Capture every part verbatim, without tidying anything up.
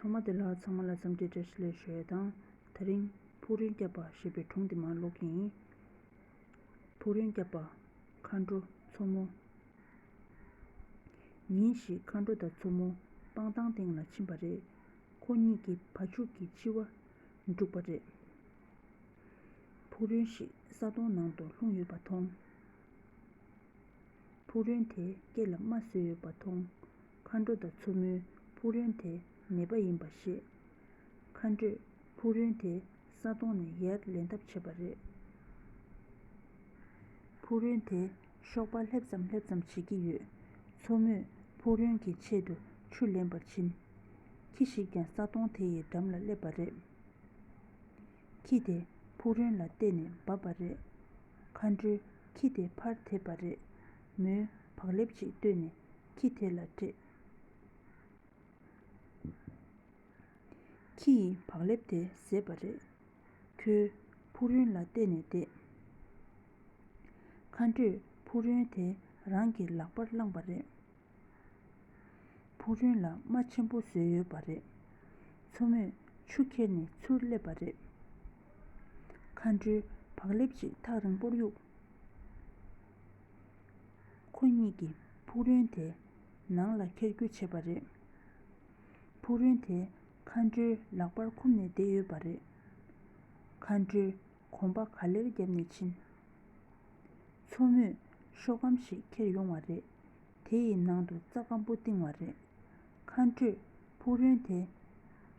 ཐོག་མ་དེ་ལ་ཚང་མ་ལ་འཚམས་འདྲི་བཀྲ་ཤིས་བདེ་ལེགས་ཞུ་ཡས་དང་། དེ་རིང་ཕུག་རོན་བསྐྱབས་པ་ཞེས་པའི་སྒྲུང་དེ་མར་ཀློག་གི་ཡིན། ཕུག་རོན་བསྐྱབས་པ། མཁའ་འགྲོ་མཚོ་མོ། ཉིན་ཞིག་མཁའ་འགྲོ་དང་མཚོ་མོ་སྤང་ཐང་སྟེང་ལ་ཕྱིན་པ་རེད། ཁོ་གཉིས་ཀྱིས་བ་ཕྱུགས་ཀྱི་འཆི་བ་བསྒྲུགས་པ་རེད། ཕུག་རོན་ཞིག་ས་དོང་ནང་དུ་ལྷུང་ཡོད་པ་མཐོང་། ཕུག་རོན་དེའི་སྐེ་ལ་རྨ་བཟོས་ཡོད་པ་མཐོང་། མཁའ་འགྲོ་དང་མཚོ་མོས་ཕུག་རོན་དེ་ནད་པ་ཡིན་པ་ཤེས། མཁའ་འགྲོས་ཕུག་རོན་དེ་ས་དོང་ནས་ཡར་ལེན་ཐབས་བྱས་པ་རེད། ཕུག་རོན་དེས་གཤོག་པ་སླེབས་ཙམ་སླེབས་ཙམ་བྱེད་ཀྱི་ཡོད། མཚོ་མོས་ཕུག་རོན་གྱི་ཆེད་དུ་ཆུ་ལེན་པར་ཕྱིན། ཁྱི་ཞིག་ཀྱང་ས་དོང་དེ་ཡི་འགྲམ་ལ་སླེབས་པ་རེད། ཁྱི་དེས་ཕུག་རོན་ལ་བལྟས་ནས་འབབ་པ་རེད། མཁའ་འགྲོས་ཁྱི་དེ་ཕར་དེད་པ་རེད། མོས་བག་ལེབ་ཅིག་བཏོན་ནས་ཁྱི་དེ་ལ་སྤྲད། ཁྱི་ཡིས་བག་ལེབ་དེ་བཟས་པ་རེད། ཁོས་ཕུག་རོན་ལ་བལྟས་ནས་བསྡད། མཁའ་འགྲོས་ཕུག་རོན་དེ་རང་གི་ལག་པར་བླངས་པ་རེད། ཕུག་རོན་ལ་རྨ་ཆེན་པོ་བཟོས་ཡོད་པ་རེད། མཚོ་མོས་ཆུ་ཁྱེར་ནས་ཚུར་སླེབས་པ་རེད། མཁའ་འགྲོས་བག་ལེབ་ཅིག་ཐག་རིང་པོར་གཡུགས། ཁོ་གཉིས་ཀྱིས་ཕུག་རོན་དེ་ནང་ལ་འཁྱེར་རྒྱུ་བྱས་པ་རེད། ཕུག་རོན་དེ་མཁའ་འགྲོའི་ལག་པར་འཁུམས་ནས་བསྡད་ཡོད་པ་རེད། མཁའ་འགྲོས་གོམ་པ་ག་ལེར་བརྒྱབ་ནས་ཕྱིན། མཚོ་མོས་ཤོག་སྒམ་ཞིག་ཁྱེར་ཡོང་བ་རེད། དེ་ཡི་ནང་དུ་རྩྭ་སྐམ་པོ་བཏིང་བ་རེད། མཁའ་འགྲོས་ཕུག་རོན་དེ་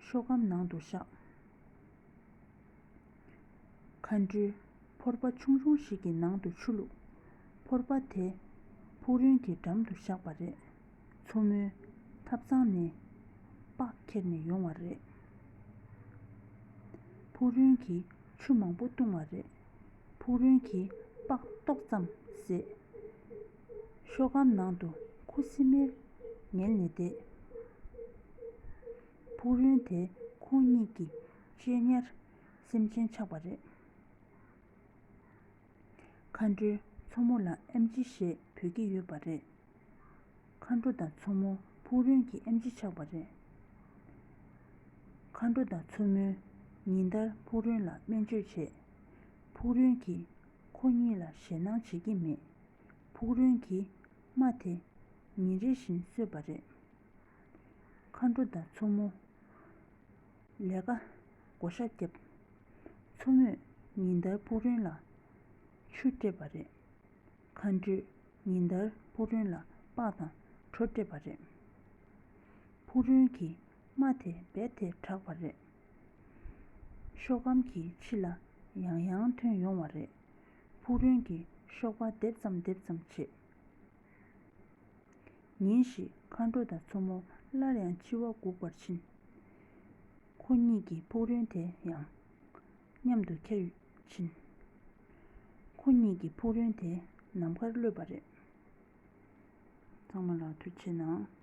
ཤོག་སྒམ་ནང་དུ་བཞག། མཁའ་འགྲོས་ཕོར་པ་ཆུང་ཆུང་ཞིག་གི་ནང་དུ་ཆུ་བླུགས། ཕོར་པ་དེ་ཕུག་རོན་གྱི་འགྲམ་དུ་བཞག་པ་རེད། མཚོ་མོས་ཐབ་ཚང་ནས་སྤགས་ཁྱེར་ནས་ཡོང་བ་རེད། ཕུག་རོན་གྱིས་ཆུ་མང་པོ་བཏུང་བ་རེད། ཕུག་རོན་གྱིས་སྤགས་ཏོག་ཙམ་བཟས། ཤོག་སྒམ་ནང་དུ་ཁུ་སིམ་མེར་ཉལ་ནས་བསྡད། ཕུག་རོན་དེ་ཁོང་གཉིས་ཀྱི་གཅེས་ཉར་སེམས་ཅན་ཆགས་པ་རེད། མཁའ་འགྲོས་མཚོ་མོ་ལ་ཨེམ་ཆི་ཞེས་འབོད་ཀྱི་ཡོད་པ་རེད། མཁའ་འགྲོ་དང་མཚོ་མོ་ཕུག་རོན་གྱི་ཨེམ་ཆི་ཆགས་པ་རེད། མཁའ་འགྲོ་དང་མཚོ་མོས་ཉིན་ལྟར་ཕུག་རོན་ལ་སྨན་བཅོས་བྱས། ཕུག་རོན་གྱིས་ཁོ་གཉིས་ལ་ཞེད་སྣང་བྱེད་ཀྱི་མེད། ཕུག་རོན་གྱིས་རྨ་དེ་ཉིན་རེ་བཞིན་གསོས་པ་རེད། མཁའ་འགྲོ་དང་མཚོ་མོ་ལས་ཀ་བགོ་བཤའ་བརྒྱབ། མཚོ་མོས་ཉིན་ལྟར་ཕུག་རོན་ལ་ཆུ་སྤྲད་པ་རེད། མཁའ་འགྲོས་ཉིན་ལྟར་ཕུག་རོན་ལ་སྤགས་དང་གྲོ་སྤྲད་པ་རེད། ཕུག་རོན་གྱིས་རྨ་དེ་རྦད་དེ་དྲག་པ་རེད། ཤོག་སྒམ་གྱི་ཕྱི་ལ་ཡང་ཡང་ཐོན་ཡོང་བ་རེད། ཕུག་རོན་གྱིས་ཤོག་པ་འདེབས་ཙམ་འདེབས་ཙམ་བྱེད། ཉིན་ཞིག་མཁའ་འགྲོ་དང་མཚོ་མོ་སླར་ཡང་འཆི་བ་སྒུག་པར་ཕྱིན། ཁོ་གཉིས་ཀྱིས་ཕུག་རོན་དེ་ཡང་མཉམ་དུ་ཁྱེར་ཕྱིན། ཁོ་གཉིས་ཀྱིས་ཕུག་རོན་དེ་ནམ་མཁར་གློད་པ་རེད། ཚང་མ་ལ་ཐུགས་རྗེ་གནང་།